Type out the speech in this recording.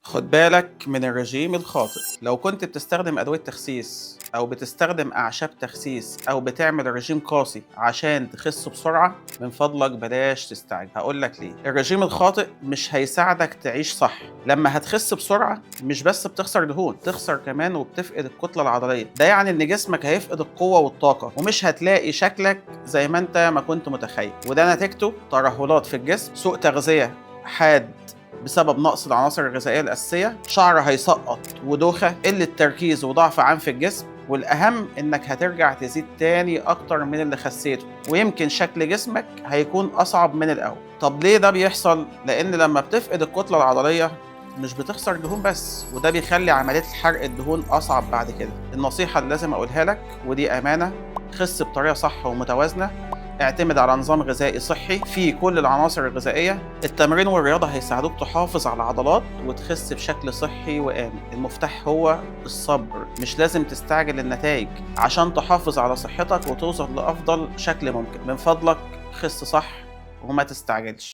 خد بالك من الرجيم الخاطئ. لو كنت بتستخدم أدوية تخسيس أو بتستخدم أعشاب تخسيس أو بتعمل رجيم قاسي عشان تخس بسرعة، من فضلك بلاش تستعجل. هقول لك ليه. الرجيم الخاطئ مش هيساعدك تعيش صح. لما هتخس بسرعة مش بس بتخسر دهون، تخسر كمان وبتفقد الكتلة العضلية. ده يعني إن جسمك هيفقد القوة والطاقة ومش هتلاقي شكلك زي ما أنت ما كنت متخيل، وده نتيجته ترهلات في الجسم، سوء تغذية حاد بسبب نقص العناصر الغذائية الأساسية، شعر هيسقط ودوخة، قلة تركيز وضعف عام في الجسم، والأهم إنك هترجع تزيد تاني أكتر من اللي خسيته، ويمكن شكل جسمك هيكون أصعب من الأول. طب ليه ده بيحصل؟ لأن لما بتفقد الكتلة العضلية مش بتخسر دهون بس، وده بيخلي عملية حرق الدهون أصعب بعد كده. النصيحة اللي لازم أقولها لك، ودي أمانة، خس بطريقة صح ومتوازنة، اعتمد على نظام غذائي صحي فيه كل العناصر الغذائية. التمرين والرياضة هيساعدوك تحافظ على العضلات وتخس بشكل صحي وآمن. المفتاح هو الصبر، مش لازم تستعجل النتائج عشان تحافظ على صحتك وتوصل لأفضل شكل ممكن. من فضلك خس صح وما تستعجلش.